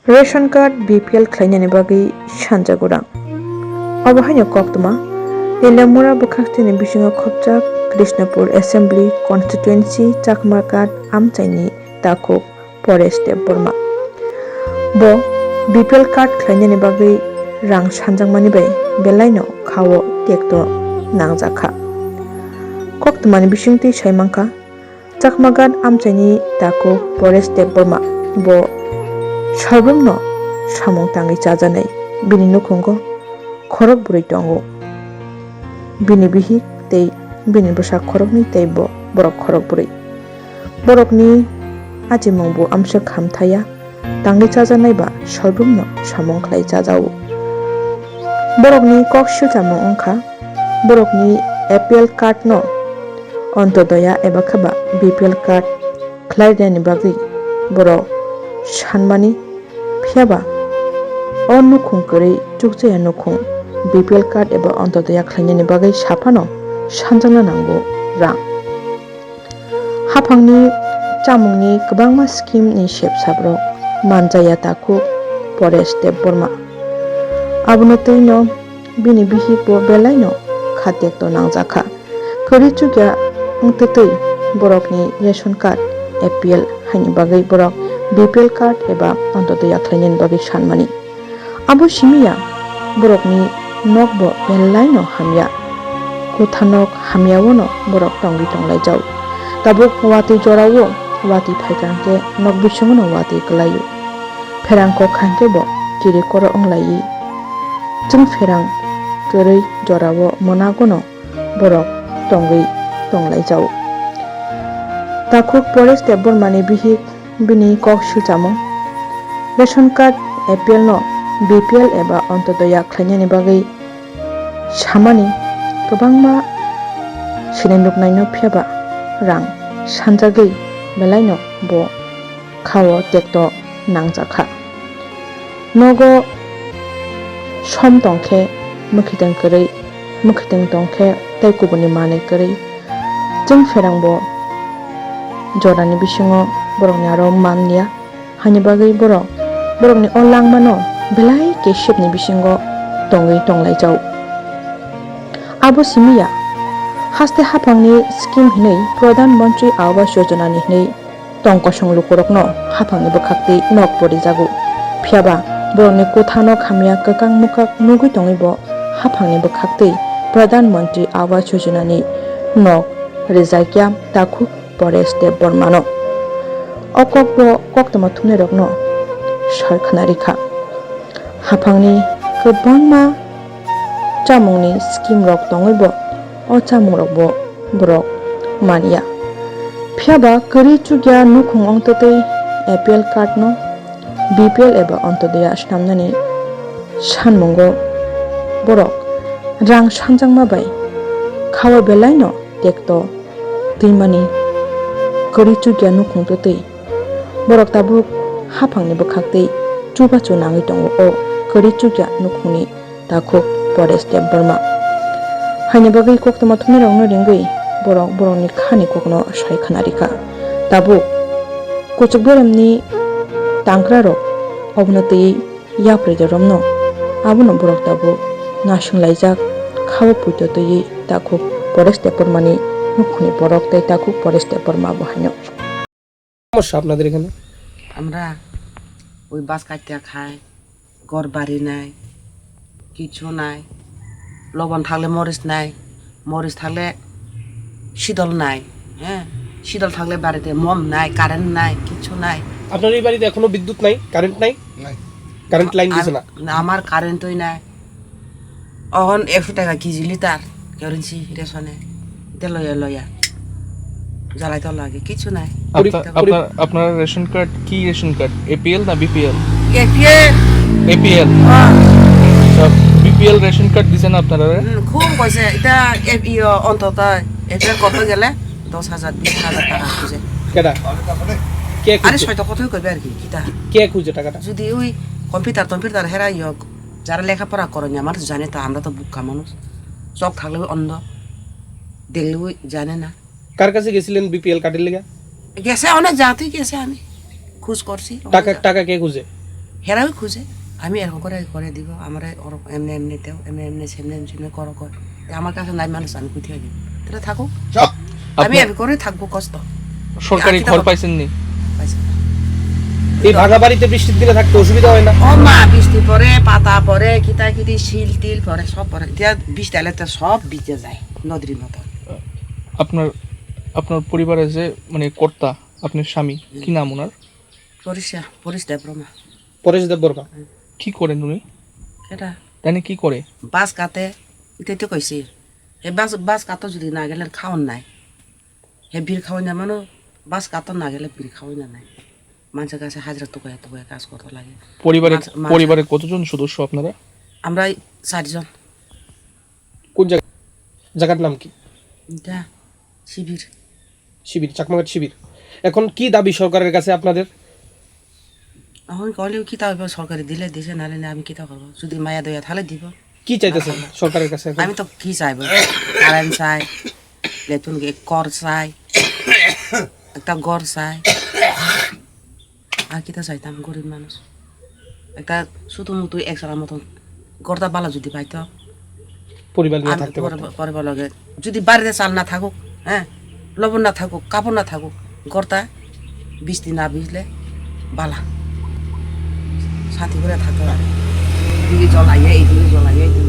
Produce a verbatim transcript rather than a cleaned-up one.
Ration card B P L khlainani bagwi sanjago rang. Obo haino koktwma, Teliamura bwkhaktini bisingo khopjak Krishnapur Assembly Constituency Chakma Ghat amchaini takhuk Paresh Debbarma. Bo B P L card khlainani bagwi rang sanjakmani bai belaino khao tekto nangjakha. Koktwmani bisingtwi sai mankha, Chakma Ghat amchaini takhuk Paresh Debbarma bo sobrumno samung tangwi chajaknai, bini nukhungo khorok bwrwi tongo. Bini bihik tei bini bwsa khoroknwi tei bo borok khorok bwrwi. Borokni achimung bo amswk hamthaya, tangwi chajaknai ba sobrumno samung khlai chajago. Borokni kok silchamung wngkha, borokni A P L card no Antyodaya eba khe ba B P L card khlai rwnani bagwi borok sanmani, phiya ba o nukhung kwrwi chukchaya nukhung B P L card eba Antyodaya khlainani bagwi saphano sanjakna nango rang. Haphangni chamungni kwbangma scheme ni sepsaprok manjaya takhuk Paresh Debbarma. Abono twino bini bihik bo belaino kha tekto nangjakha. Kwrwi chukya wngtwtwi borokni ration card A P L haini bagwi borok B P L card eba Antyodaya khlainani bagwi sanmani. Abo simi ya, borokni nokbo belaino hamya. Kotha nok hamyaono borok tongwi tonglaijao. Tabuk watwi jorao watwi phaikha hwnkhe nok bisingono watwi kwlaio. Pherang kok kha hwnkhe bo kiri koro wnglaiwi chwng pherang kwrwi jorao mwnagono borok tongwi tonglaijao. Takhuk Paresh Debbarmani bihik bini kok silchamung, ration card A P L no B P L eba Antyodaya khlainani bagwi samani kwbangma sini nuknaino, phiya ba rang sanjagwi belaino bo khao tekto nangjakha. Nogo som tongkhe mwkhitwng kwrwi, mwkhitwng tongkhe tei kubuni manwi kwrwi. Chwng pherangbo jorani bisingo borokni aro manliya, haini bagwi borok borokni o langmano belai kesepni bisingo tongwi tonglaijao. Abo simi ya, haste haphangni scheme hinwi Pradhan Mantri Awas Yojana ni hinwi tong kosong lukurokno haphangni bwkhaktwi nok bo rijago. Phiya ba borokni kotha nok hamya kwkang mwkak nugwi tongwi bo haphangni bwkhaktwi Pradhan Mantri Awas Yojana ni nok rijakya takhuk Paresh Debbarmano. O kokbo koktwma thumnairokno soi khna rikha. Haphangni kwbangma chamungni scheme rok tongwi bo o chamung rok bo borok manya. Phiya ba kwrwi chukya nukhung wngtwtwi A P L card no B P L eba Antyodaya swnamnani sanmungo borok rang sanjakma bai khao belaino tekto twimani kwrwi chukya nukhung twtwi borok tabuk haphangni bwkhaktwi chubachu nangwi tongo o kwrwi chukya nukhungni takhuk Paresh Debbarma. Haini bagwi koktwma thumnairokno ringwi borok borokni khani kokno sai khna rikha. Tabuk kuchuk beremni tangkrarok obono twiwi yaprwi de romno, abono borok tabuk nasing laijak khao puito twiwi takhuk Paresh Debbarmani nukhungni borok tei takhuk Paresh Debbarma bo haino. সমস্যা আপনাদের এখানে? আমরা ওই বাঁশ কাটিয়া খাই, ঘর বাড়ি নাই, কিছু নাই, লবণ থাকলে মরিচ নাই, মরিচ থাকলে শীতল নাই, হ্যাঁ, শীতল থাকলে বাড়িতে মোম নাই, কারেন্ট নাই, কিছু নাই। আপনার এই বাড়িতে এখনো বিদ্যুৎ নাই, কারেন্ট নাই? নাই। কারেন্ট লাইন দিছে না? না, আমার কারেন্টই নাই। অখন একশো টাকা কেজি লিটার কেরোসিন রেশনে, এটা লইয়া লইয়া জ্বালাইতে লাগে, কিছু নাই। আপনার, পরি- আপনার, আপনার রেশন কার্ড কি রেশন কার্ড? এপিএল না বিপিএল? এপিএল। এপিএল। হ্যাঁ। আচ্ছা, বিপিএল রেশন কার্ড দিছে না আপনারা? হুম, খুব কইছে, এটা এ-, ইয়ে, অন্তত এপিএল করতে গেলে দশ হাজার, বিশ হাজার টাকা খুঁজে। কেডা? কে আরে খুঁজছে? ছয়টা কথাই কইবে আর কি, কিতা? কে খুঁজে টাকাটা? যদি ওই কম্পিউটার টম্পিউটার হেরা ইয়ে, যারা লেখাপড়া করেনি, আমার তো জানে তো, আমরা তো বুকা মানুষ। চোখ থাকলেও অন্ধ, দেখলেও জানে না। কার কাছে গেছিলেন বিপিএল কার্ডের লেগে? গেছে, অনেক জায়গাতেই গেছে, আমি খোঁজ করছি। টাকা, অনেক টাকা কে খুঁজে? হেরাও খুঁজে, আমি এরকম করে করে দিব, আমরা ওরকম এমনি এমনিতেও, এমনি এমনি সেমনি সেমনি করো কর। তে আমার কাছে নাই মানুষ, আমি কোথায় দিব? তাহলে থাকো। চুপ। আমি আপনার এরকম করে থাকবো কষ্ট। সরকারি আর কিতা ঘর করবো? পাইছেন নি? পাইছি। এই ভাঙা বাড়িতে বৃষ্টির দিনে থাকতে অসুবিধা হয় না? ও মা, বৃষ্টি পড়ে, পাতা পড়ে, কিতা কিতি, শিল টিল পড়ে, সব পড়ে। দিয়া বৃষ্টি এলে তো সব ভিজে যায় নদীর মতো। আপনার, আপনার পরিবারে যে মানে কর্তা, আপনার স্বামী, কি নাম ওনার? পরিষা, পরিষ দেববর্মা। পরেশ দেববর্মা। কি করেন উনি? এটা তাহলে কি করে? বাস কাটে, এটাই তো কইছি। হে বাস, বাস কাটো যদি না গেলে খাওয়ান নাই। হে বিড়ি খাওয়াই না মানে, বাস কাটো না গেলে বিড়ি খাওয়াই না নাই। মানুষের কাছে হাজিরা টুকাইয়া টুকাইয়া কাজ করতে লাগে। পরিবারে, মাছ, মাছ। পরিবারে কতজন সদস্য আপনারা? আমরা এই চারজন। কোন জায়গা, জায়গার নাম কি? এটা শিবির। শিবির, চাকমাঘাট শিবির। এখন কি দাবি সরকারের কাছে আপনাদের? এখন কইলেও কিতা হইব, সরকারে দিলে দিছে, নাহলে না, আমি কিতা করবো? যদি মায়া দয়া থাকলে দিব। কি চাইতেছেন সরকারের কাছে এখন? আমি তো কি চাইবো? কারেন্ট চাই, লেট্রিন গে-, কর চাই, একটা ঘর চাই। আর কিতা চাইতাম, গরিব মানুষ। একটা ছোট মতো একসারা মতন ঘরটা ভালো যদি পাইতো। পরিবার নিয়ে আমি থাকতে পরে, পারতেন। পরে বলো গে, যদি বাড়িতে চাল না থাকুক, হ্যাঁ, লবণ না থাকুক, কাপড় না থাকুক, ঘরটা বৃষ্টি না ভিজলে বালা। শান্তি করে থাকতে পারে। এদিকে জল আইয়া, এইদিকে জল আইয়া, এইদিকে